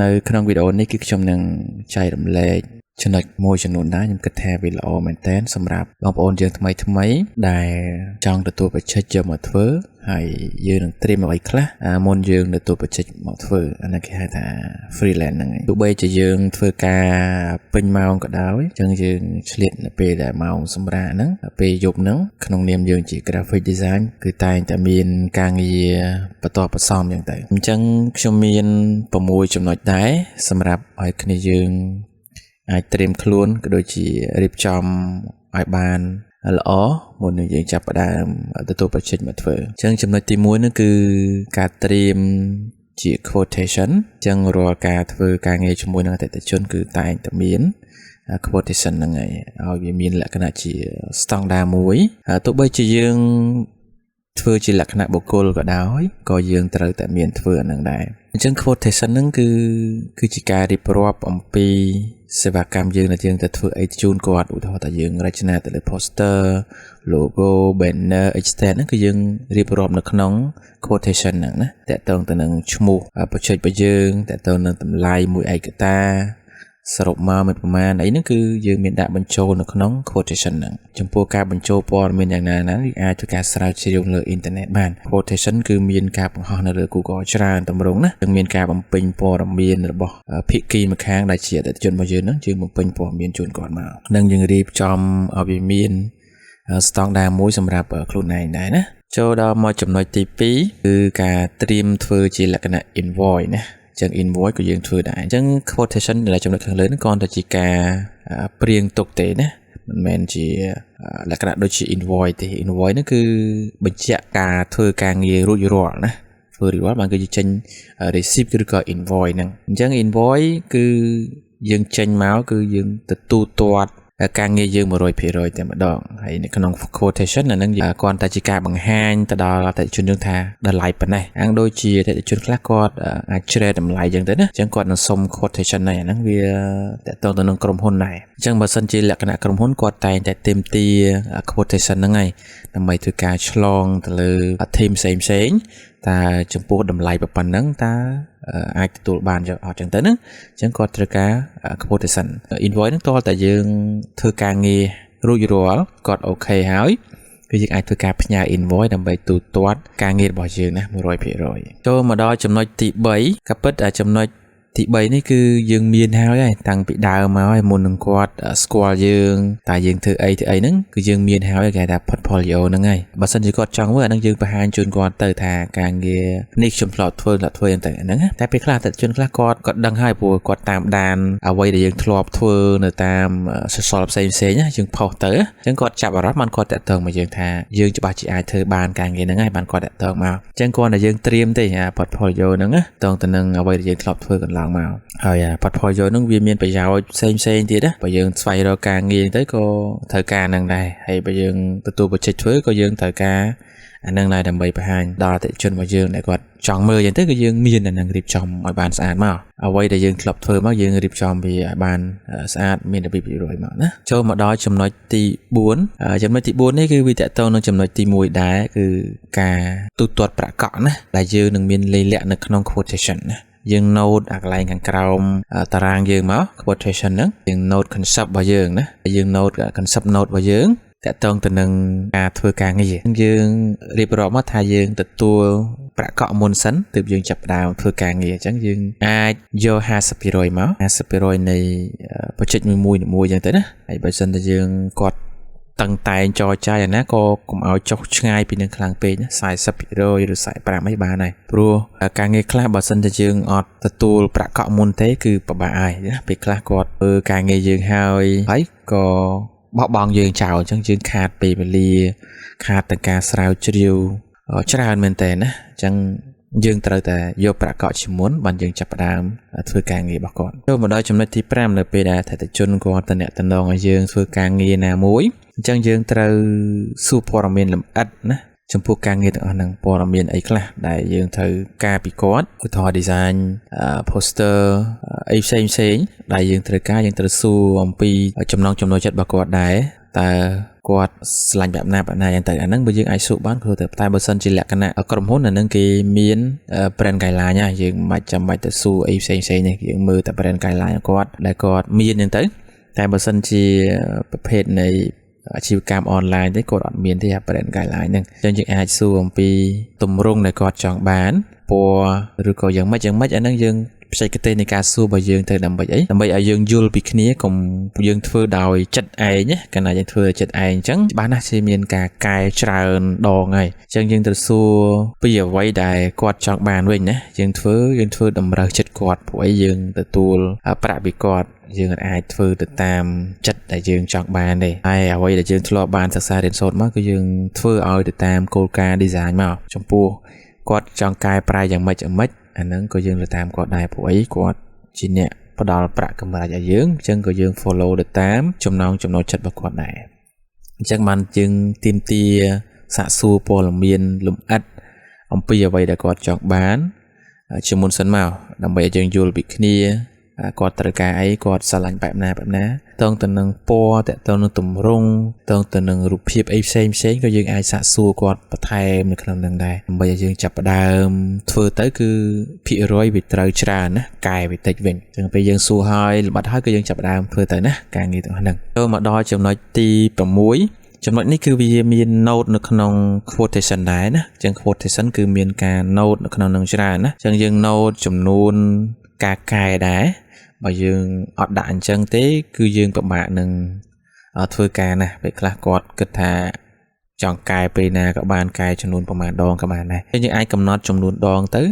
នៅក្នុងវីដេអូនេះគឺខ្ញុំនឹងចែករំលែកចំណុចមួយចំនួនដែរខ្ញុំគិតថាវាល្អមែនទែនសម្រាប់បងប្អូនយើងថ្មីថ្មីដែលចង់ទទួល project យកមកធ្វើហើយយើងនឹងត្រៀមអ្វីខ្លះមុនយើងទទួល project មកធ្វើអានេះគេហៅថា freelance ហ្នឹងឯងទោះបីជាយើងធ្វើការពេញម៉ោងក៏ដោយអញ្ចឹងយើងឆ្លៀតនៅពេលដែលម៉ោងសម្រាកហ្នឹងពេលយប់ហ្នឹងក្នុងនាមយើងជា graphic design គឺតែងតែមានការងារបន្តបន្សំអញ្ចឹងទៅអញ្ចឹងខ្ញុំមាន6ចំណុចដែរសម្រាប់ឲ្យគ្នាយើងអាចត្រៀមខ្លួនក៏ដូចជារៀបចំឲ្យបានល្អមុននឹងយើងចាប់ផ្ដើមទទួល project មកធ្វើអញ្ចឹងចំណុចទី1នោះគឺការត្រៀមជា quotation អញ្ចឹងរាល់ការធ្វើការងារជាមួយនឹងអតិថិជនគឺតែងតែមាន quotation ហ្នឹងហើយឲ្យវាមានលក្ខណៈជា standard មួយទោះបីជាយើងធ្វើជាលក្ខណៈបុគ្គលក៏ដោយក៏យើងត្រូវតែមានធ្វើអាហ្នឹងដែរអញ្ចឹង quotation ហ្នឹងគឺជាការរៀបរាប់អំពីសេវាកម្មយើងដែលយើងទៅធ្វើអីជូនគាត់ឧទាហរណ៍ថាយើងរចនាទៅលើ poster, logo, banner, extend ហ្នឹងគឺយើងរៀបរាប់នៅក្នុង quotation ហ្នឹងណាតកតងទៅនឹងឈ្មោះ project របស់យើងតកតងនឹងតម្លៃមួយឯកតាសរុបមកមិនប្រមាណអីហ្នឹងគឺយើងមានដាក់បញ្ចូលនៅក្នុង quotation ហ្នឹងចំពោះការបញ្ចូលព័ត៌មានយ៉ាងណាណាអាចធ្វើការស្រាវជ្រាវលើអ៊ីនធឺណិតបាន quotation គឺមានការបង្ហោះនៅលើ Google ច្រើនតម្រង់ណាយើងមានការបំពេញព័ត៌មានរបស់ភាគីម្ខាងដែលជាអតិថិជនរបស់យើងហ្នឹងយើងបំពេញព័ត៌មានជូនគាត់មកនិងយើងរៀបចំឲ្យវាមានស្តង់ដារមួយសម្រាប់ខ្លួនឯងដែរណាចូលដល់មកចំណុចទី2គឺការត្រៀមធ្វើជាលក្ខណៈ invoice ណាចឹង invoice ក៏យើងធ្វើដែរអញ្ចឹង quotation ដែលចំណុចខាងលើនេះគ្រាន់តែជាការព្រៀងទុកទេណាមិនមែនជាលក្ខណៈដូចជា invoice ទេ invoice ហ្នឹងគឺបញ្ជាក់ការធ្វើការងាររួចរាល់ណាធ្វើរួចរាល់បានគឺចេញ receipt ឬក៏ invoice ហ្នឹងអញ្ចឹង invoice គឺយើងចេញមកគឺយើងទទួលទាត់ការងារយើង100%តែម្ដងហើយនៅក្នុង quotation អាហ្នឹងគ្រាន់តែជាការបង្ហាញទៅដល់អតិថិជនយើងថាតម្លៃប៉ុណ្ណេះអាងដូចជាអតិថិជនខ្លះគាត់អាចជ្រើតម្លៃអញ្ចឹងទៅណាអញ្ចឹងគាត់នឹងសុំ quotation ហ្នឹងអាហ្នឹងវាតកតងទៅនឹងក្រុមហ៊ុនដែរអញ្ចឹងបើសិនជាលក្ខណៈក្រុមហ៊ុនគាត់តែងតែទាមទារ quotation ហ្នឹងហើយដើម្បីធ្វើការឆ្លងទៅលើ team ផ្សេងផ្សេងតើចំពោះតម្លៃប៉ុណ្ណឹងតើអាចទទួលបានយកអត់ចឹងទៅណាអញ្ចឹងគាត់ត្រូវការ quotation invoice ហ្នឹងតើតែយើងធ្វើការងាររួចរាល់គាត់ OK ហើយគឺយើងអាចធ្វើការផ្ញើ invoice ដើម្បីទូទាត់ការងាររបស់យើងណា100%ចូលមកដល់ចំណុចទី3ក៏ពិតចំណុចទី3នេះគឺយើងមានហើយហើយតាំងពីដើមមកហើយមុននឹងគាត់ស្គាល់យើងតើយើងធ្វើអីធ្វើអីហ្នឹងគឺយើងមានហើយគេថា portfolio ហ្នឹងហើយបើសិនជាគាត់ចង់មើលអាហ្នឹងយើងបង្ហាញជូនគាត់ទៅថាការងារនេះខ្ញុំធ្លាប់ធ្វើធ្លាប់ធ្វើយ៉ាងទៅអាហ្នឹងតែពេលខ្លះអតិថិជនខ្លះគាត់គាត់ដឹងហើយព្រោះគាត់តាមដានអ្វីដែលយើងធ្លាប់ធ្វើនៅតាម social ផ្សេងផ្សេងណាយើងផុសទៅអញ្ចឹងគាត់ចាប់អារម្មណ៍បានគាត់តាក់ទងមកយើងថាយើងច្បាស់ជាអាចធ្វើបានការងារហ្នឹងហើយបានគាត់តាក់ទងមកអញ្ចឹងគាត់តែយើងត្រៀមទេអា portfolio ហ្នឹងណាតងទៅនឹងអ្វីដែលយើងធ្លាប់ធ្វើកន្លងមកហើយអា portfolio ហ្នឹងវាមានប្រយោជន៍ផ្សេងផ្សេងទៀតណាបើយើងស្វែងរកការងារទៅក៏ត្រូវការហ្នឹងដែរហើយបើយើងទទួល project ធ្វើក៏យើងត្រូវការអានឹងដែរដើម្បីបង្ហាញដល់អតិថិជនរបស់យើងដែលគាត់ចង់មើលយ៉ាងទៅគឺយើងមានអានឹងរៀបចំឲ្យបានស្អាតមកអ្វីដែលយើងធ្លាប់ធ្វើមកយើងរៀបចំវាឲ្យបានស្អាតមានរបៀបរៀបរយមកណាចូលមកដល់ចំណុចទី4ចំណុចទី4នេះគឺវាតកតងនឹងចំណុចទី1ដែរគឺការទូទាត់ប្រាក់កក់ណាដែលយើងនឹងមានលេខលក្ខនៅក្នុង quotation ណាយើង note អាកន្លែងខាងក្រោមតារាងយើងមក quotation ហ្នឹងយើង note concept របស់យើងណាយើង note concept note របស់យើងតកតងទៅនឹងការធ្វើការងារយើងរៀបរាប់មកថាយើងទទួលប្រាក់កក់មុនសិនទើបយើងចាប់ផ្ដើមធ្វើការងារអញ្ចឹងយើងអាចយក50%មក50%នៃ project មួយមួយមួយអញ្ចឹងទៅណាហើយបើសិនតែយើងគាត់តឹងតែងចរចាយ៉ាងណាក៏កុំឲ្យចុះឆ្ងាយពីនឹងខ្លាំងពេកណា40%ឬ45អីបានហើយព្រោះការងារខ្លះបើសិនតែយើងអត់ទទួលប្រាក់កក់មុនទេគឺពិបាកហើយណាពេលខ្លះគាត់ធ្វើការងារយើងហើយហើយក៏បោះបង់យើងចោលអញ្ចឹងយើងខាតពេលវេលាខាតទាំងការស្រាវជ្រាវច្រើនមែនតើណាអញ្ចឹងយើងត្រូវតែយកប្រាក់កក់ជាមុនបានយើងចាប់ផ្ដើមធ្វើការងាររបស់គាត់ចូលមកដល់ចំណុចទី5នៅពេលដែលអតិថិជនគាត់តំណតំណងឲ្យយើងធ្វើការងារណាមួយអញ្ចឹងយើងត្រូវសួរព័ត៌មានលម្អិតណាចំពោះការងារទាំងអស់ហ្នឹងព័ត៌មានអីខ្លះដែលយើងត្រូវការពីគាត់ឧទាហរណ៍ design poster អីផ្សេងផ្សេងដែលយើងត្រូវការយើងត្រូវសួរអំពីចំណង់ចំណូលចិត្តរបស់គាត់ដែរតើ គាត់ស្រឡាញ់បែបណាបែបណាយ៉ាងទៅអាហ្នឹងបើយើងអាចសួរបានគឺតែបើសិនជាលក្ខណៈក្រុមហ៊ុនអាហ្នឹងគេមាន brand guideline ហើយយើងមិនចាំបាច់ទៅសួរអីផ្សេងផ្សេងនេះយើងមើលតែ brand guideline គាត់ដែលគាត់មានហ្នឹងទៅតែបើសិនជាប្រភេទនៃអាជីវកម្មអនឡាញទេគាត់អត់មានទេអា brand guideline ហ្នឹងអញ្ចឹងយើងអាចសួរអំពីទម្រង់ដែលគាត់ចង់បានពណ៌ឬក៏យ៉ាងម៉េចយ៉ាងម៉េចអាហ្នឹងយើងបច្ចេកទេសនៃការសួររបស់យើងទៅដើម្បីអីដើម្បីឲ្យយើងយល់ពីគ្នាកុំយើងធ្វើដោយចិត្តឯងណាកាលណាយើងធ្វើដោយចិត្តឯងអញ្ចឹងច្បាស់ណាស់ជាមានការកែច្រើនដងហើយអញ្ចឹងយើងត្រូវសួរពីអ្វីដែលគាត់ចង់បានវិញណាយើងធ្វើយើងធ្វើតម្រូវចិត្តគាត់ព្រោះអីយើងទទួលប្រាក់ពីគាត់យើងអាចធ្វើទៅតាមចិត្តដែលយើងចង់បានទេហើយអ្វីដែលយើងធ្លាប់បានសិក្សារៀនសូត្រមកគឺយើងធ្វើឲ្យទៅតាមគោលការណ៍ design មកចំពោះគាត់ចង់កែប្រែយ៉ាងម៉េចយ៉ាងម៉េចអាហ្នឹងក៏យើងទៅតាមគាត់ដែរព្រោះអីគាត់ជាអ្នកផ្ដល់ប្រាក់កម្រៃឲ្យយើងអញ្ចឹងក៏យើង follow ទៅតាមចំណងចំណូលចិត្តរបស់គាត់ដែរអញ្ចឹងបានយើងទាមទារសាកសួរព័ត៌មានលម្អិតអំពីអ្វីដែលគាត់ចង់បានជាមុនសិនមកដើម្បីឲ្យយើងយល់ពីគ្នាគាត់ត្រូវការអីគាត់ស្រឡាញ់បែបណាបែបណាតងទៅនឹងពណ៌តទៅនឹងទម្រង់តងទៅនឹងរូបភាពអីផ្សេងផ្សេងក៏យើងអាចសាកសួរគាត់បន្ថែមនៅក្នុងនឹងដែរដើម្បីឲ្យយើងចាប់ផ្ដើមធ្វើទៅគឺភាគរយវាត្រូវច្រើនណាកែវាតិចវិញអញ្ចឹងពេលយើងសួរហើយលម្អិតហើយក៏យើងចាប់ផ្ដើមធ្វើទៅណាការងារទាំងអស់ហ្នឹងចូលមកដល់ចំណុចទី6ចំណុចនេះគឺវាមាន note នៅក្នុង quotation ដែរណាអញ្ចឹង quotation គឺមានការ note នៅក្នុងនឹងច្រើនណាអញ្ចឹងយើង note ចំនួនការកែដែរបើយើងអត់ដាក់អញ្ចឹងទេគឺយើងពិបាកនឹងធ្វើការណាស់ពេលខ្លះគាត់គិតថាចង់កែពេលណាក៏បានកែចំនួនប្រមាណដងក៏បានដែរយើងអាចកំណត់ចំនួនដងទៅ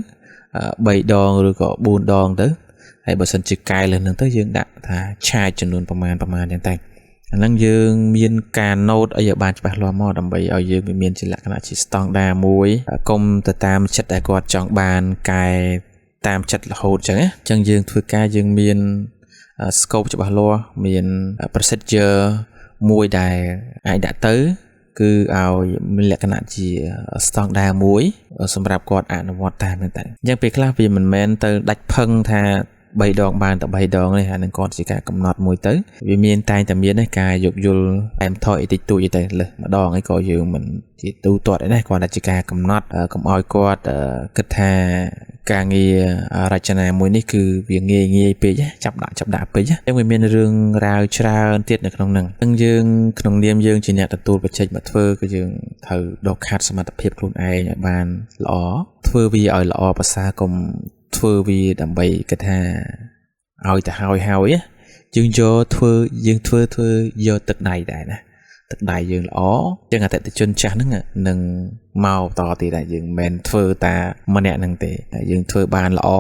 3ដងឬក៏4ដងទៅហើយបើសិនជាកែលើសនឹងទៅយើងដាក់ថាឆាយចំនួនប្រមាណប្រមាណចឹងទៅអាហ្នឹងយើងមានការ note អីឲ្យបានច្បាស់លាស់មកដើម្បីឲ្យយើងវាមានជាលក្ខណៈជាស្តង់ដាមួយកុំទៅតាមចិត្តដែលគាត់ចង់បានកែតាមចិត្តរហូតចឹងណាអញ្ចឹងយើងធ្វើការយើងមាន scope ច្បាស់លាស់មាន procedure មួយដែលអាចដាក់ទៅគឺឲ្យមានលក្ខណៈជាស្តង់ដាមួយសម្រាប់គាត់អនុវត្តតាមហ្នឹងទៅអញ្ចឹងពេលខ្លះវាមិនមែនទៅដាច់ផឹងថា3ដងបានតែ3ដងទេអានឹងគាត់ជាការកំណត់មួយទៅវាមានតែងតែមានការយោគយល់អែមថយអីតិចតួចអីទៅលើសម្ដងអីក៏យើងមិនជាទូទាត់អីណាគាត់តែជាការកំណត់កុំឲ្យគាត់គិតថាការងាររចនាមួយនេះគឺវាងាយងាយពេកចាប់ដាក់ចាប់ដាក់ពេកអញ្ចឹងវាមានរឿងរ៉ាវច្រើនទៀតនៅក្នុងហ្នឹងអញ្ចឹងយើងក្នុងនាមយើងជាអ្នកទទួលបច្ចេកមកធ្វើគឺយើងត្រូវដកខាត់សមត្ថភាពខ្លួនឯងឲ្យបានល្អធ្វើវាឲ្យល្អប្រសើរកុំធ្វើវាដើម្បីគិតថាឲ្យទៅហើយហើយយើងយកធ្វើយើងធ្វើធ្វើយកទឹកដៃដែរណាទឹកដៃយើងល្អចឹងអតិថិជនចាស់ហ្នឹងនឹងមកបន្តទៀតដែរយើងមិនមែនធ្វើតាម្នាក់ហ្នឹងទេយើងធ្វើបានល្អ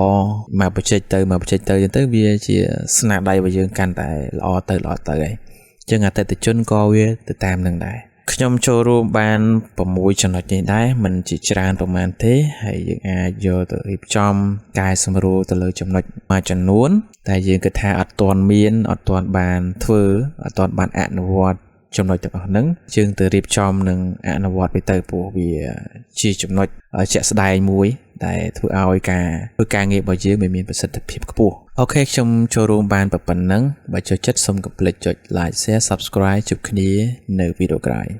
មកបច្ចេកទៅមកបច្ចេកទៅចឹងទៅវាជាស្នាដៃរបស់យើងកាន់តែល្អទៅល្អទៅហើយចឹងអតិថិជនក៏វាទៅតាមនឹងដែរខ្ញុំចូលរួមបាន6ចំណុចនេះដែរមិនជាច្រើនប្រហែលទេហើយយើងអាចយកទៅរៀបចំកែសម្រួលទៅលើចំណុចមួយចំនួនតែយើងគិតថាអត់ទាន់មានអត់ទាន់បានធ្វើអត់ទាន់បានអនុវត្តចំណុចទាំងអស់ហ្នឹងយើងទៅរៀបចំនិងអនុវត្តវាទៅព្រោះវាជាចំណុចជាក់ស្ដែងមួយដែលធ្វើឲ្យការធ្វើការងាររបស់យើងមានប្រសិទ្ធភាពខ្ពស់OK ខ្ញុំចូលរួមបានប៉ុណ្ណឹងបើចូលចិត្តសូមកុំភ្លេចចុច like, share, subscribe ជួបគ្នានៅវីដេអូក្រោយ។